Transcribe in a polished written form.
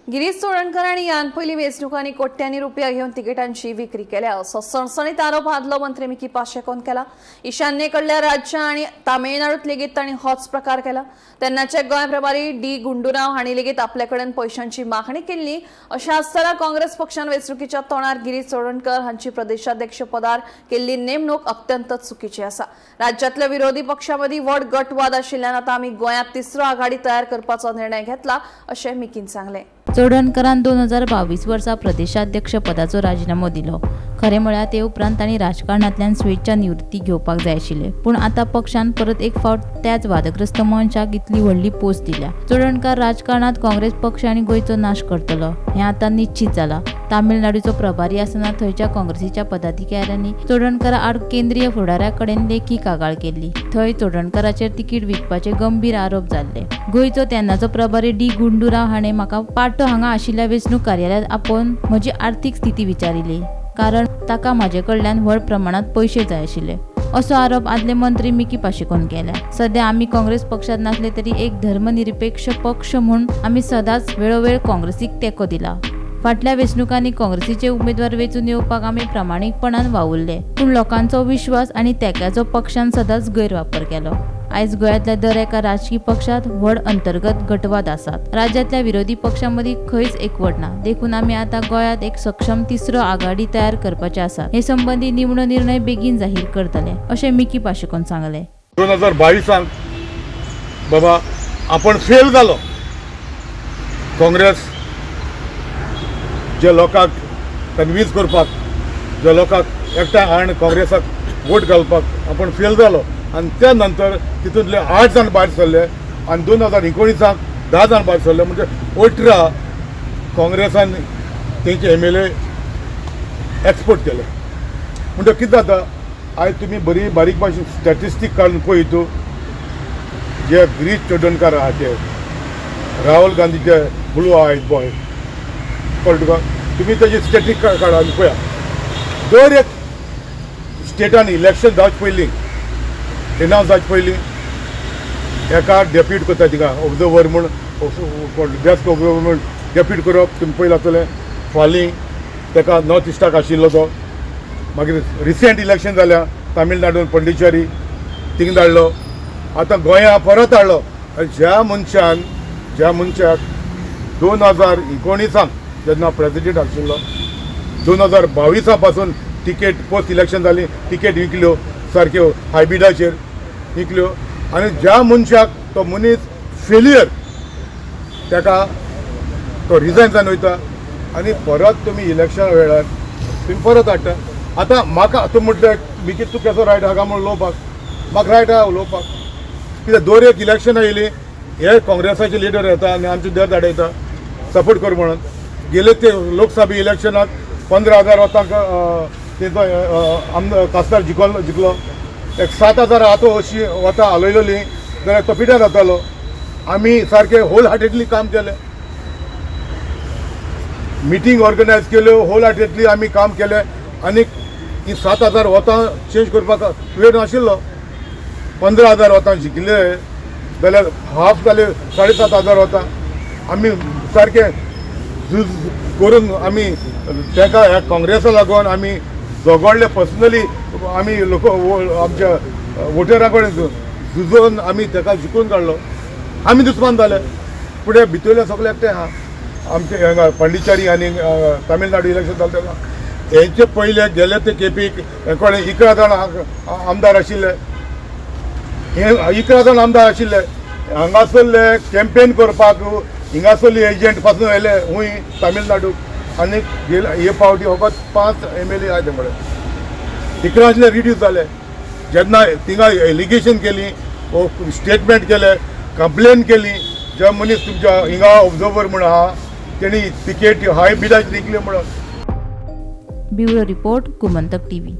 गिरीश चोडणकर आनी ह्यान पयलीं वेंचणुकांनी कोट्यांनी रुपया घेवन तिकेटांची विक्री केल्या असो सणसणीत आरोप आदलो मंत्री मिकी पाशेकोन केला. ईशान्येकडल्या राज्यां आनी तामिळनाडूत लेगीत तांणी होच प्रकार केला. तेन्नाचे गोंय प्रभारी डी गुंडुराव हांणी लेगीत आपले कडेन पयशांची मागणी केल्ली. अशें आसतना काँग्रेस पक्षान वेंचणुकीच्या तोंडार गिरीश चोडणकर हांची प्रदेशाध्यक्ष पदार केल्ली नेमणूक अत्यंत चुकीची आसा. राज्यातल्या विरोधी पक्षामदीं व्हड गटवाद आशिल्ल्यान आतां आमी गोंयांत तिसरो आघाडी तयार करपाचो निर्णय घेतला अशें मिकीन सांगलें. चोडणकरान 2022 वर्सा प्रदेशाध्यक्ष पदाचो राजिनामो दिलो. खरें म्हळ्यार ते उपरांत तांणी राजकारणांतल्यान स्वेच्छा निवृत्ती घेवपाक जाय आशिल्ले, पूण आतां पक्षान परत एक फावट त्याच वादग्रस्त मनशाक इतली व्हडली पोस्ट दिल्या. चोडणकार राजकारणांत काँग्रेस पक्ष आनी गोंयचो नाश करतलो हें आतां निश्चीत जालां. तामिळनाडूचो प्रभारी आसतना थंयच्या काँग्रेसीच्या पदाधिकाऱ्यांनी चोडणकरा आड केंद्रीय फुडाऱ्या कडेन लेखी कागाळ केल्ली. थंय चोडणकराचेर तिकीट विकपाचे गंभीर आरोप जाल्ले. गोंयचो तेन्नाचो प्रभारी डी गुंडुराव हाणें म्हाका पाटो हांगा आशिल्ल्या वेंचणूक कार्यालयांत आपोवन म्हजी आर्थीक स्थिती विचारिल्ली, कारण ताका म्हाजे कडल्यान व्हड प्रमाणांत पयशे जाय आशिल्ले, असो आरोप आदले मंत्री मिकी पाशेकोन केल्या. सध्या आमी काँग्रेस पक्षांत नासले तरी एक धर्मनिरपेक्ष पक्ष म्हूण आमी सदांच वेळोवेळ काँग्रेसीक तेंको दिला. फाटल्या वेंचणुकांनी काँग्रेसीचे उमेदवार वेंचून येवपाक आमी प्रामाणीकपणान वावुरले, पूण लोकांचो विश्वास आनी तेंक्याचो पक्षान सदांच गैरवापर केलो. आयज गोंयांतल्या दर एका राजकी पक्षांत व्हड अंतर्गत गटवाद आसात. राज्यांतल्या विरोधी पक्षां मदीं खंयच एकवट ना. देखून आमी आतां गोंयांत एक सक्षम तिसरो आघाडी तयार करपाचे आसात. हे संबंदी निमणो निर्णय बेगीन जाहीर करतले, अशें मिकी पाशेकोन सांगलें. 2022 बाबा आपण फेल जालो. काँग्रेस जे लोकांक कन्विन्स करपाक, जे लोकांक एकठांय हाडून काँग्रेसाक वोट घालपाक आपण फेल जालो आनी त्या नंतर तितूंतले 8 जाण भायर सरले आनी 2019 10 जाण भायर सरले, म्हणजे 18 काँग्रेसान तेंचे एमएलए एक्सपोर्ट केले. म्हणटा कितें जाता, आयज तुमी बरी बारीक भाशेन स्टॅटिस्टीक काडून पळयत, जे गिरीश चोडणकार आहा ते राहुल गांधीचे ब्लू आयज बॉय, कळ्ळें तुका? तुमी तेजी स्टॅटिक काडा आनी पळया, दर एक स्टेटान इलेक्शन जावचे पयलीं, एनावन्स जावचे पयलीं एका डेप्यूट करता तिका ऑब्जर्वर म्हूण, डेस्क ऑब्जर्वर म्हूण डेप्यूट करप. तुमी पयलें आसतलें, फालीं तेका नॉर्थ इस्टाक आशिल्लो तो. मागीर रिसेंट इलेक्शन जाल्या तामिळनाडून, पंडिचेरी, थिंग धाडलो. आतां गोंया परत हाडलो. आनी ज्या मनशाक 2019 जेन्ना प्रेजिडेंट आशिल्लो, 2022 पासून तिकेट पोस्ट इलेक्शन जाली, तिकेट विकल्यो सारक्यो, हायब्रिडाचेर विकल्यो आनी ज्या मनशाक तो मनीस फेलियर, ताका तो रिजायन जावन वयता आनी परत तुमी इलेक्शना वेळार तुमी परत हाडटा. आतां म्हाका तूं म्हटलें, मिकी तूं केसो रायट आहा म्हूण उलोवपाक? म्हाका रायट आहा उलोवपाक, कित्याक दर एक इलेक्शनां येयली, हे काँग्रेसाचे लिडर येता आनी आमचे दर धाडयता सपोर्ट कर म्हणून. गेले ते लोकसभा इलेक्शनाक 15,000 वतांक तेंचो आमदार खासदार जिखलो जिखलो. एक 7,000 आतां अशी वतां हालयलेली जाल्यार तो पिड्यार जातालो. आमी सारके होल हार्टेडली काम केलें, मिटींग ऑर्गनायज केल्यो, होल हार्टेडली आमी काम केलें आनी ही 7,000 वतां चेंज करपाक वेळ नाशिल्लो. 15,000 वतां जिखले जाल्यार हाफ जाले, 7,500 वतां. आमी सारकें झूज करून आमी ताका ह्या काँग्रेसा लागून आमी झगडले पर्सनली. आमी लोक आमच्या वोटरा कडेन झुजोन आमी ताका जिखून काडलो. आमी दुस्मान जाले. फुडें भितरले सगळे एकठांय आहा. आमचे हांगा पांडिचेरी आनी तामिळनाडू इलेक्शन जालें तेन्ना हेंचे पयले गेले ते केपीक कडेन 11 जाण आमदार आशिल्ले. हे 11 जाण आमदार आशिल्ले, हांगासरले कॅम्पेन करपाक हिंगासरले एजंट पासून येयले हूंय तामिळनाडू आनी गेले हे फावटी फकत 5 एमएलए आहा तें कडेन. 11 आशिल्ले, रिड्यूस जाले. जेन्ना थिंगा एलिगेशन केली, स्टेटमेंट केले, कंप्लेन केली, जे मनीस तुमच्या हिंगा ऑब्जर्वर म्हूण आहा, तेणी तिकेट हाय बिडाची जिखली म्हणून. Bureau report, Gomantak TV.